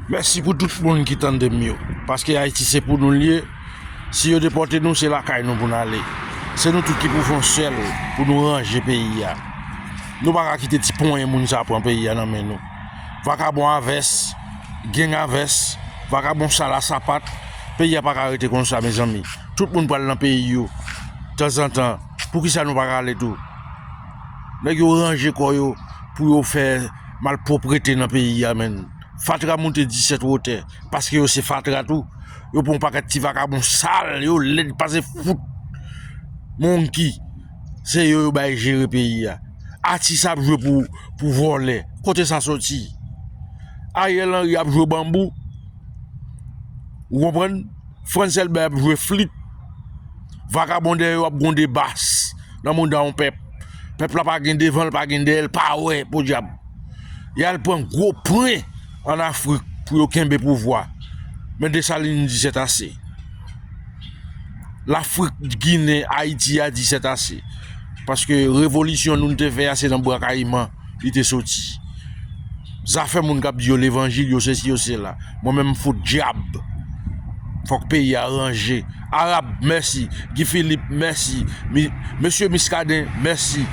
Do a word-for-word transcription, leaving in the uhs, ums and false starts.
Mèsi pou tout moun ki tande m yo. Paske Ayiti se pou nou l ye. Si yo depòte nou, se lakay nou pou n ale. Se nou tout ki pou fè yon sèl pou nou ranje peyi a. Nou pa ka kite ti ponyen moun sa pran peyi a nan men nou. Vakabon a vès, gang a vès, vakabon sal a sapat, peyi a pa ka rete konsa, mezanmi. Tout moun pral nan peyi yo tanzantan. Poukisa nou pa ka ale tou? Nèg yo ranje kò yo pou yo fè malpwoprete nan peyi a, menn. Fatra moute disèt wotè, paske yo se fatra tou. Yo pran yon pakèt ti vakabon sal, yo lèd pase fout. Monki, se yo yo bay jere peyi a. Atis ap jwe pou, pou vòlè. Kote sa soti? Ariel Henry ap jwe banbou. Ou konprann? Frantz Elbè ap jwe flit. Vakabon dèyè yo ap gwonde bas nan mouda yon pèp. Pèp la pa gen devan, l pa gen dèyè, l pa wè, podyab. Y al pran gwo pwen ann Afrik pou yo kenbe pouvwa. Men Desalin di sètase. Lafrik Ginen, Ayiti a di sètase. Paske revolisyon nou te fè a, se nan bwa kayiman li te soti. Zafè moun k ap di yo levanjil, yo sesi, yo sela. Mwen menm, m fout dyab. Fòk peyi a ranje. Arab, mèsi. Guy Philippe, mèsi. Mi, Mesye Muscadin, mèsi.